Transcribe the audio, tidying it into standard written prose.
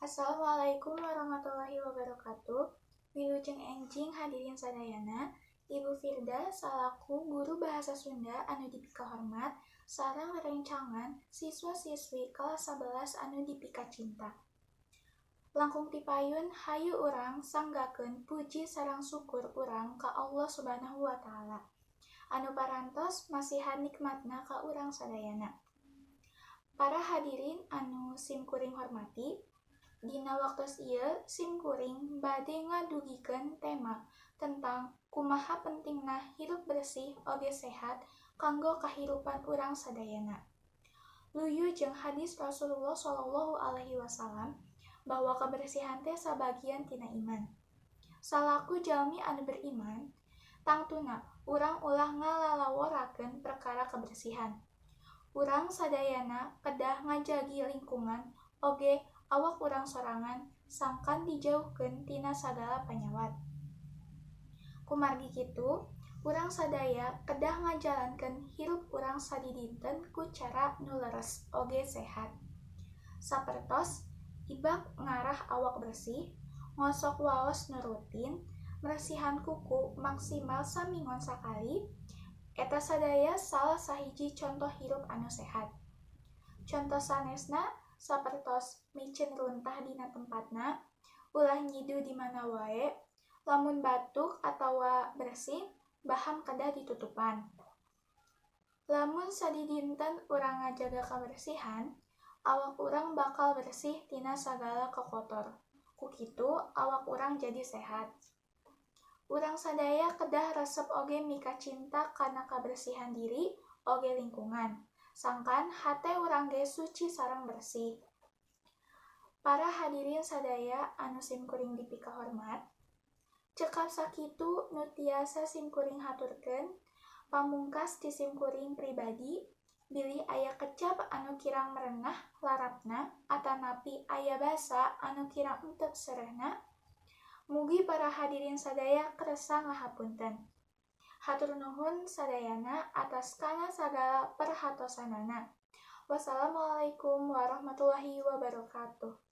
Assalamualaikum warahmatullahi wabarakatuh. Wilujeng enjing hadirin sadayana. Ibu Firda salaku guru bahasa Sunda anu dipikahormat sareng rerencangan siswa-siswi kelas 11 anu dipikacinta. Langkung tipayun, hayu urang sanggakeun puji sareng syukur urang ka Allah Subhanahu wa Ta'ala anu parantos masihan nikmatna ka urang sadayana. Para hadirin anu simkuring hormati, dina waktos ieu simkuring bade ngadugikeun tema tentang kumaha pentingna hirup bersih oge sehat kanggo kahirupan urang sadayana. Luyu jeung hadis Rasulullah Shallallahu Alaihi Wasallam bahwa kebersihan teh sabagian tina iman. Salaku jalmi anu beriman, tangtuna urang ulah ngalalaworakeun perkara kebersihan. Urang sadayana kedah ngajagi lingkungan oge awak urang sorangan sangkan dijauhkeun tina sagala panyawat. Kumargi kitu, urang sadaya kedah ngajalankeun hirup urang sadidinten ku cara nu leres oge sehat. Sapertos ibak ngarah awak bersih, ngosok waos nu rutin, meresihan kuku maksimal saminggon sakali, eta sadaya salah sahiji contoh hirup anu sehat. Contoh sanesna sapertos miceun runtah dina tempatna, ulah nyiduh di mana wae, lamun batuk atawa bersin, baham kedah ditutupan. Lamun sadidinten urang ngajaga kabersihan, awak urang bakal bersih tina sagala kekotor. Ku kitu awak urang jadi sehat. Urang sadaya kedah resep oge mikacinta kana kabersihan diri oge lingkungan, sangkan hate urang ge suci sareng bersih. Para hadirin sadaya anu simkuring dipikahormat, cekap sakitu nu tiasa simkuring haturkeun. Pamungkas ti simkuring pribadi, bilih aya kecap anu kirang merenah larapna atanapi aya basa anu kirang entep serehna, mugi para hadirin sadaya kersa ngahapunten. Hatur nuhun sadayana atas kana sagala perhatosanana. Wassalamualaikum warahmatullahi wabarakatuh.